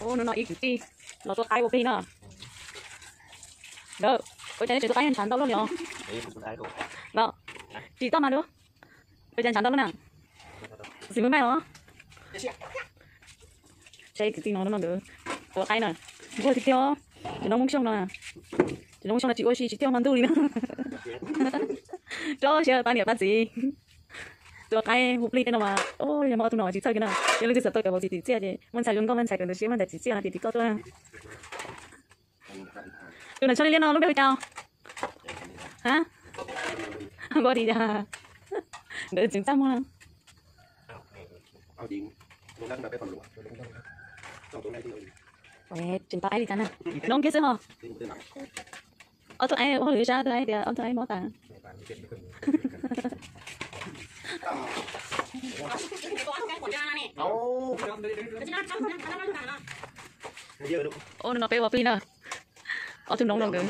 Ub, hnub no ib kwv tij los tua qaib ua plig no. Nkawd, ua cas nej tseem tua qaib ntshav ntau luaj li os? Los, tsis toj mas lub, ua cas ntshav ntau luaj na? Xis mws maij los. Saib kwv tij no, hnub no nkawd tua qaib na, nquag tiag tiag. Tsis no Hmoob Xyooj no, tsis no Hmoob Xyooj no tsis ua si tsis thiaj hmo ntuj li na. Rau siab pab niam pab txiv. Tua qaib hu plig tej no mas, yog muaj ob tug no tsis txhawj kiag na. Yog leej twg txawm tau cov vauv txiv tim txiaj ces muaj ntxhais zoo nkauj, muaj ntxhais kawm ntawv siab, muaj ntxhais txiv txiaj no ces tim koj tuaj. Tus nram tshoj liab liab no lub npe hu cas? Ha? Npau li cas? Nkawd tseem txaj muag. Tseem tau aib li cas na? Noob kiag xwb ho. Ob tug aib ua hauj lwm sab, ob tug aib tias ob tug aib mob tas. Ub, no peb ua plig na. Ob tug noob no nkawd,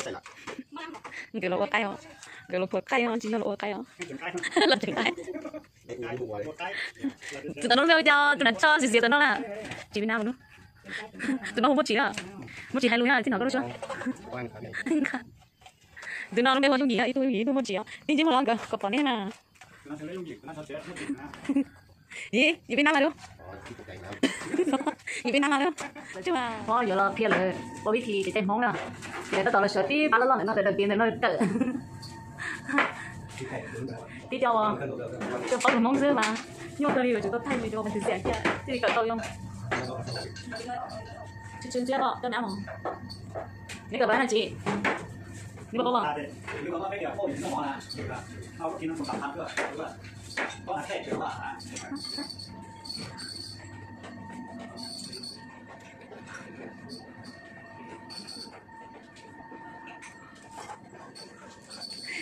nkawd los ua qaib os. Nkawd los phua qaib os, tsis yog los ua qaib os. Los tseem qaib. Tus tom no lub npe hu cas? Tus nram tshoj xiv xiav tom no na. Tsis Vib Nab lub. Tus no hu Muaj Tsim na. Muaj Tsim hais lus yog txij no koj lub suab. Tus no lub npe hu Yooj Yim, ib tug Yooj Yim ib tug Muaj Tsim os. Tij Ntsib Muaj Los nkawd kom pom nej na. Yim, yim Vib Nab mas lub. Yim Vib Nab mas lub. Tsis mas, yuav los qhia lawv ua vib thi ces tej Hmoob na. Ces tab tom los sawv tib pab loj loj ntawm no, rawm rawm tiav ntawm no rawm. Tib co uas tsuas paub lus Hmoob xwb mas nyuaj kawg li, yuav tsum tau thaij video tus xiam thiaj li kawm tau zoo. Tsis tsis ntxiab koj coj nab mus. Neb kawm pab na tsis? Neb puas paub mas?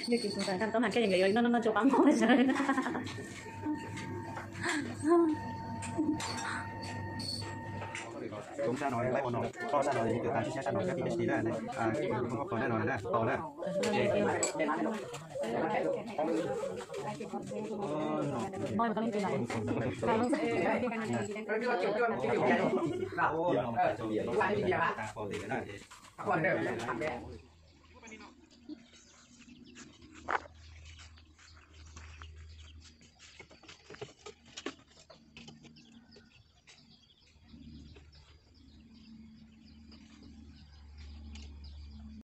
Yog kis tus ntawd tau mas koj yeej yuav noj noj noj tsuas pab Hmoob sawv. Coob sab no, laib ua no, toj sab no, yus cov tas tib sab sab no, kab tib sab no, kab tib sab no na, tau na.